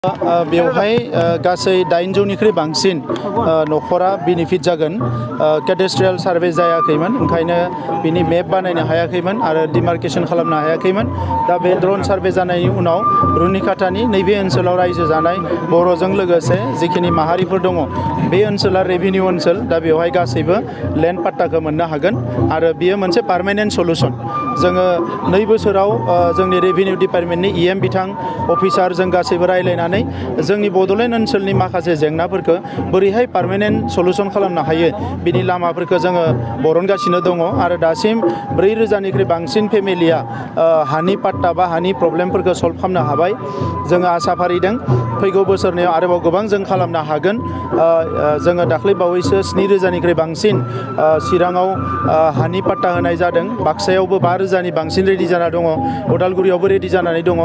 बेवहाय गासै 800निख्रुइ बांसिन नखरा बेनिफिट जागोन। कैडेस्ट्रियल सार्वे जायाखैमोन, ओंखायनो बिनि मेप बानायनो हायाखैमोन आरो डिमार्केशन खालामनो हायाखैमोन। दा बे ड्रोन सार्वे जानायनि उनाव रुनिकाटानि नैबे ओनसोलाव रायजो जानाय बर'जों लोगोसे जिखिनि माहारिफोर दङ, बे ओनसोला रेभिनिउ ओनसोल। दा बेवहाय गासैबो लेन्ड पाट्टाखौ मोननो हागोन आरो बियो मोनसे पार्मानेन्ट सल्युसन। जोङो 2 बोसोराव जोंनि रेभिनिउ डिपार्टमेन्टनि EM बिथां अफिसार जों गासैबो रायलायनानै जोंनि बड'लेण्ड ओनसोलनि माखासे जेंनाफोरखौ बोरैहाय पार्मानेन्ट सल्युसन खालामनो हायो बिनि लामाफोरखौ जोङो बरनगासिनो दङ आरो दासिम 4000निख्रुइ बांसिन फेमिलिया हानि पाट्टा बा हानि प्रब्लेमफोरखौ सल्भ खालामनो हाबाय। जोङो आसा फारिदों फैगौ बोसोरनियाव आरोबाव गोबां जों खालामनो हागोन। जोङो दाख्लै बावैसो 7000निख्रुइ बांसिन चिराङाव हानि पाट्टा होनाय जादों। बाक्सायावबो 5000नि बांसिन रेडि जाना दङ, उदालगुरियावबो रेडि जानानै दङ।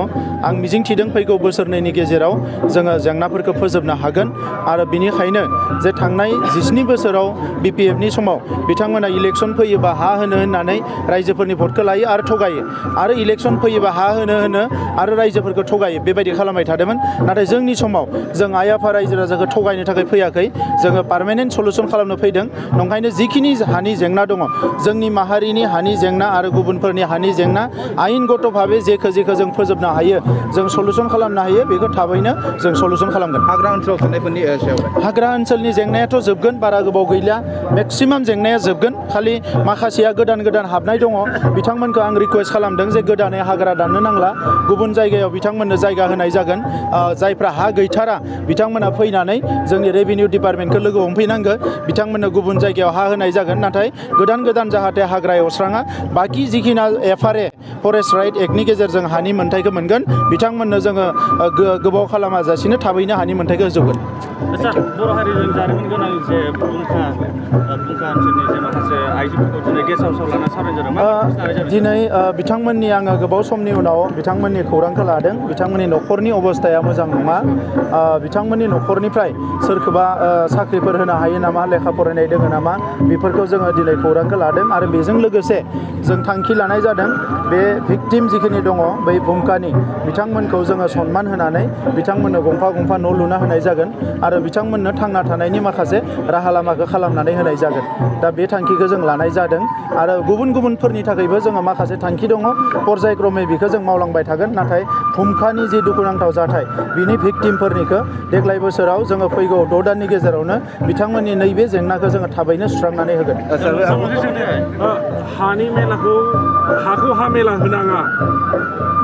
आं मिजिंथिदों फैगौ बोसोरनैनि गेजेराव जोङो जेंनाफोरखौ फोजोबनो हागोन आरो बिनिखायनो जे थांनाय 17 बोसोराव BPFनि समाव बिथांमोना इलेक्सन फैयोबा हा होनो होननानै रायजोफोरनि भटखौ लायो आरो थगायो, आरो इलेक्सन फैयोबा हा होनो आरो रायजोफोरखौ थगायो, बेबायदि खालामबाय थादोंमोन। नाथाय जोंनि समाव जों आइ आफा रायजो राजाखौ थगायनो थाखाय फैयाखै, जोङो पार्मानेन्ट सल्युसन खालामनो फैदों। नंखायनो जिखिनि हानि जेंना दङ, जोंनि माहारिनि हानि जेंना आरो गुबुनफोरनि हानि जेंना, आयेनगत भाबै जेखौ जों फोजोबनो हायो, जों सल्युसन खालामनो हायो, बेखौ थाबैनो जों सल्युसन खालामगोन। हाग्रा ओनसोलाव थानायफोरनि सायाव हाग्रा ओनसोलनि जेंनायाथ' जोबगोन, बारा गोबाव गैला, मेक्सिमाम जेंनाया जोबगोन। खालि माखासेया गोदान हाबनाय दङ, बिथांमोनखौ आं रिक्वेस्ट खालामदों जे गोदानै हाग्रा दाननो नांला, गुबुन जायगायाव बिथांमोननो जायगा होनाय जागोन। जायफ्रा हा गैथारा बिथांमोना फैनानै जोंनि रेभिनिउ डिपार्टमेन्टखौ लोगो हमफैनांगौ, बिथांमोननो गुबुन जायगायाव हा होनाय जागोन। नाथाय गोदान जाहाथे हाग्रा एवस्राङा, बाखि जिखिना FRA फरेस्ट राइट एक्टनि गेजेरजों हानि मोन्थाइखौ मोनगोन, बिथांमोननो जोङो गोबाव खालामाजासिनो थाबैनो हानि मोन्थाइखौ होजोबगोन। आच्छा, बर' हारिजों जारिमिन गोनां जे फुंखा ओनसोलनि जे माखासे आइजोफोरखौ दिनै गेस्ट हाउसाव लाना सावरायनाय जादों। दिनै बिथांमोननि आङो गोबाव समनि उनाव बिथांमोननि खौरांखौ लादों। बिथांमोननि न'खरनि अबस्थाया मोजां नङा। बिथांमोननि न'खरनिफ्राय सोरखौबा साख्रिफोर होनो हायो नामा, लेखा फरायनाय दङ नामा, बेफोरखौ जोङो दिनै खौरांखौ लादों आरो बेजों लोगोसे जों थांखि लानाय जादों बे भिक्टिम जिखिनि दङ बै भुमकानि, बिथांमोनखौ जोङो सनमान होनानै बिथांमोननो गंफा न' लुना होनाय जागोन आरो बिथांमोननो थांना थानायनि माखासे राहा लामाखौ खालामनानै होनाय जागोन। दा बे थांखिखौ जों लानाय जादों आरो गुबुनफोरनि थाखायबो जोङो माखासे थांखि दङ, पर्यायक्रमै बेखौ जों मावलांबाय थागोन। नाथाय भुमकानि जि दुखुनांथाव जाथाय, बिनि भिक्टिमफोरनिखौ देग्लाय बोसोराव जोङो फैगौ 6 दाननि गेजेरावनो बिथांमोननि नैबे जेंनाखौ जोङो थाबैनो सुस्रांनानै होगोन। हानि मेलाखौ हा मेला होनाङा,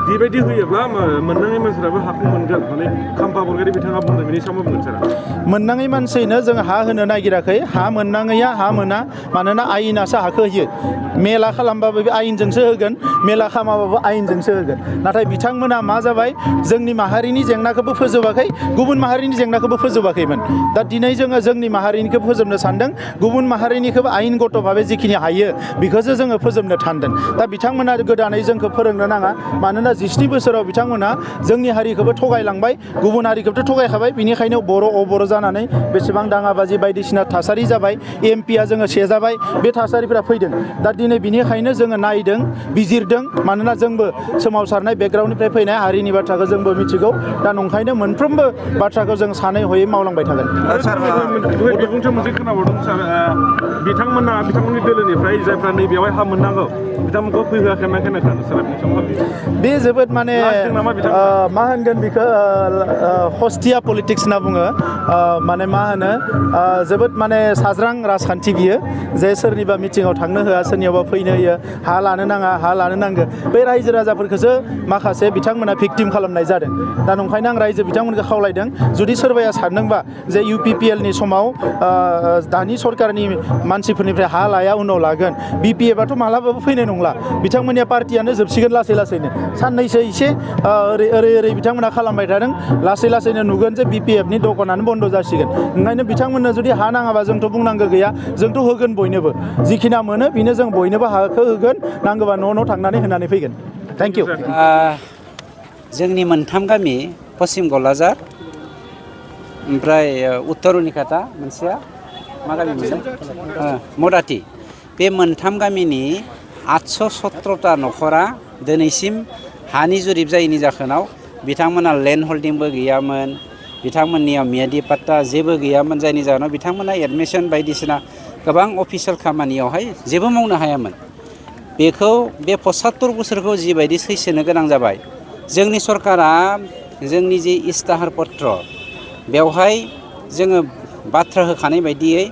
बेबायदि होयोब्ला मोननाङै मानसिफ्राबो हाखौ मोनगोन, माने खाम्फा बरगयारि बिथाङा बुंदों, बेनि सायाव मा बुंगोन सारा? मोननाङै मानसिनो जों हा होनो नागिराखै, हा मोननाङैया हा मोना, मानोना आयेनासो हाखौ होयो। मेला खालामबाबो बे आयेनजोंसो होगोन, मेला खालामाबाबो आयेनजोंसो होगोन। नाथाय बिथांमोना मा जाबाय, जोंनि माहारिनि जेंनाखौबो फोजोबाखै, गुबुन माहारिनि जेंनाखौबो फोजोबाखैमोन। दा दिनै जोङो जोंनि माहारिनिखौ फोजोबनो सानदों, गुबुन माहारिनिखौबो आयेनगत भाबै जिखिनि हायो बेखौसो जोङो फोजोबनो सानदों। दा बिथांमोना गोदानै जोंखौ फोरोंनो नाङा, मानोना 17 बोसोराव बिथांमोना जोंनि हारिखौबो थगायलांबाय, गुबुन हारिखौबोथ' थगायखाबाय। बिनिखायनो अबर' जानानै बेसेबां दाङाबाजि बायदिसिना थासारि जाबाय, MP जोङो सेजाबाय, बे थासारिफोरा फैदों। दा दिनै बिनिखायनो जोङो नायदों, बिजिरदों, मानोना जोंबो सोमावसारनाय बेकग्राउन्डनिफ्राय फैनाय हारिनि बाथ्राखौ जोंबो मिथिगौ। दा नंखायनो मोनफ्रोमबो बाथ्राखौ जों सानै हयै मावलांबाय थागोन। बिबुंथि मोनसे खोनाबावदों सार, बिथांमोननि दोलोनिफ्राय जायफ्रा नैबेयावहाय हा मोननांगौ बिथांमोनखौ फैहोआखै होनना खोनादों सार, बे जोबोद माने मा होनगोन बेखौ, हस्टिया पलिटिक्स होनना बुङो। माने मा होनो, जोबोद माने साज्रां राजखान्थि बियो, जे सोरनिबा मिटिङाव थांनो होआ, सोरनियावबा फैनो होयो, हा लानो नाङा, हा लानो नांगौ। बे रायजो राजाफोरखौसो माखासे बिथांमोना भिक्टिम खालामनाय जादों। दा नंखायनो आं रायजो बिथांमोनखौ खावलायदों, जुदि सोरबाया सानदोंबा जे UPPLनि समाव दानि सरकारनि मानसिफोरनिफ्राय हा लाया, उनाव लागोन, BPFआथ' मालाबाबो फैनाय नंला। बिथांमोननिया पार्टियानो जोबसिगोन लासैनो। साननैसो एसे ओरै बिथांमोना खालामबाय थादों, लासैनो नुगोन जे BPFनि दखानानो बन्द जासिगोन। ओंखायनो बिथांमोननो जुदि हा नाङाबा जोंथ' बुंनांगौ गैया, जोंथ' होगोन बयनोबो, जिखिना मोनो बेनो जों बयनोबो हाखौ होगोन, नांगौबा न' थांनानै होनानै फैगोन। Thank you. जोंनि मोनथाम गामि, पश्चिम गलाजार, ओमफ्राय उत्तर रुनिकाटा, मोनसेया मा गामि मोनलाय, मदाति, बे मोनथाम गामिनि 817टा न'खरा दिनैसिम हानि जुरिब जायैनि जाहोनाव बिथांमोना लेन्ड हल्डिंबो गैयामोन बिथांमोननियाव मियादि पाट्टा जेबो गैयामोन जायनि जाहोनाव बिथांमोना एडमिसन बायदिसिना गोबां अफिसियेल खामानियावहाय जेबो मावनो हायामोन बेखौ बे 75 बोसोरखौ जिबायदि सैसोनो गोनां जाबाय जोंनि सरकारा जोंनि जि इस्ताहार पत्र बेवहाय जोङो बाथ्रा होखानाय बायदियै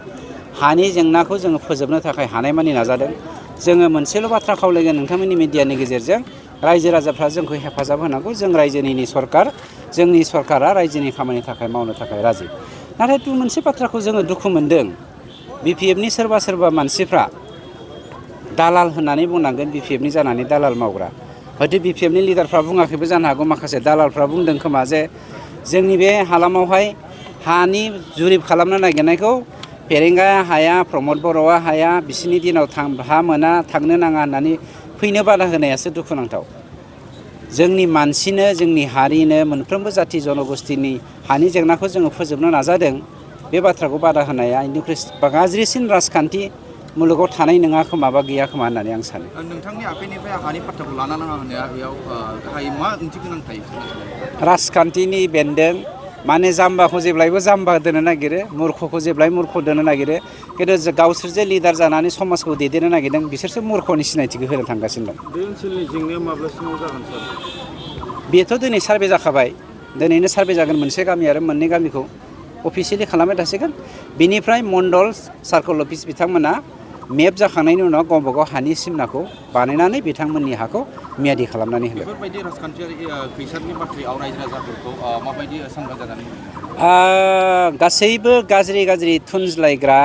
हानि जेंनाखौ जोङो फोजोबनो थाखाय हानायमानि नाजादों जोङो मोनसेल' बाथ्रा खावलायगोन नोंथांमोननि मिडियानि गेजेरजों रायजो राजाफ्रा जोंखौ हेफाजाब होनांगौ जों रायजोनि सरकार जोंनि सरकारा रायजोनि खामानि थाखाय मावनो थाखाय राजि नाथाय मोनसे बाथ्राखौ जोङो दुखु मोनदों बिपिएफनि सोरबा मानसिफ्रा दालाल होननानै बुंनांगोन बिपिएफनि जानानै दालाल मावग्रा हयथ' बिपिएफनि लिडारफ्रा बुङाखैबो जानो हागौ माखासे दालालफ्रा बुंदों खोमा जे जोंनि बे हालामावहाय हानि जुरिब खालामनो नागिरनायखौ फेरेंगाया हाया प्रमद बर'आ हाया बिसोरनि दिनाव हा मोना थांनो नाङा होननानै फैनो बादा होनायासो दुखुनांथाव जोंनि मानसिनो जोंनि हारिनो मोनफ्रोमबो जाथि जनगोष्ठीनि हानि जेंनाखौ जोङो फोजोबनो नाजादों बे बाथ्राखौ बादा होनाया इनिख्रुइ गाज्रिसिन राजखान्थि मुलुगाव थानाय नङा खोमा बा गैया खोमा होननानै आं सानो नोंथांनि आखाइनिफ्राय हानि पाट्टाखौ लाना नाङा होनाया बेयाव गाहायै मा ओंथि गोनां थायो राजखान्थिनि बेन्दों माने जाम्बाखौ जेब्लायबो जाम्बा दोननो नागिरो मूर्खखौ जेब्लायबो मूर्ख दोननो नागिरो खिन्थु गावसोर जे लिडार जानानै समाजखौ दैदेननो नागिरदों बिसोरसो मूर्खनि सिनायथिखौ होनो थांगासिनो दं बे ओनसोलनि जेंनाया माब्लासिमाव जागोन सार बेथ' दिनै सार्भे जाखाबाय दिनैनो सार्भे जागोन मोनसे गामि आरो मोननै गामिखौ अफिसियेलि खालामबाय थासिगोन बिनिफ्राय मण्डल सार्कल अफिस बिथांमोना मेप जाखांनायनि उनाव गावबा गाव हानि सिमनाखौ बानायनानै बिथांमोननि हाखौ मियादि खालामनानै होगोन बेफोरबायदि राजखान्थियारि खैसारनि बाथ्रायाव रायजो राजाफोरखौ माबायदि सांग्रां जानानै गासैबो गाज्रि थुनज्लायग्रा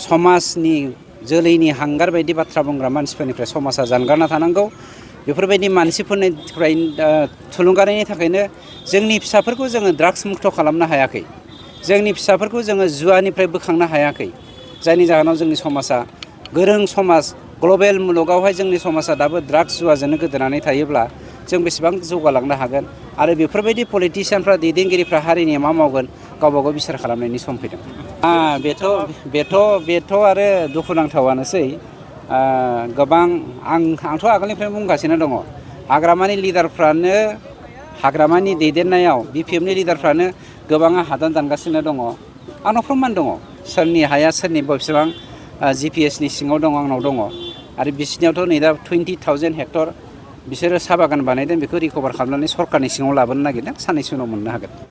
समाजनि जोलैनि हांगार बायदि बाथ्रा बुंग्रा मानसिफोरनिफ्राय समाजा जानगारना थानांगौ बेफोरबायदि मानसिफोरनिफ्राय थुलुंगानायनि थाखायनो जोंनि फिसाफोरखौ जोङो ड्राग्स मुक्त खालामनो हायाखै जोंनि फिसाफोरखौ जोङो जुवानिफ्राय बोखांनो हायाखै जायनि जाहोनाव जोंनि समाजा गोरों समाज ग्लबेल मुलुगावहाय जोंनि समाजा दाबो ड्राग्स जुवाजोंनो गोदोनानै थायोब्ला जों बेसेबां जौगालांनो हागोन आरो बेफोरबायदि पलिटिशियानफ्रा दैदेनगिरिफ्रा हारिनि मा मावगोन गावबा गाव बिसार खालामनायनि सम फैदों बेथ' आरो दुखुनांथावानोसै गोबां आंथ' आगोलनिफ्रायनो बुंगासिनो दङ हाग्रामानि लिडारफ्रानो हाग्रामानि दैदेननायाव बिपिएफनि लिडारफ्रानो गोबाङा हादान दानगासिनो दङ आंनाव प्रमान दङ सोरनि हाया सोरनि बेसेबां जिपिएसनि सिङाव दङ आंनाव दङ आरो बिसिनियावथ' नै दा 20,000 हेक्टर बिसोरो साहा बागान बानायदों बेखौ रिकभार खालामनानै सरकारनि सिङाव लाबोनो नागिरदों साननैसो उनाव मोननो हागोन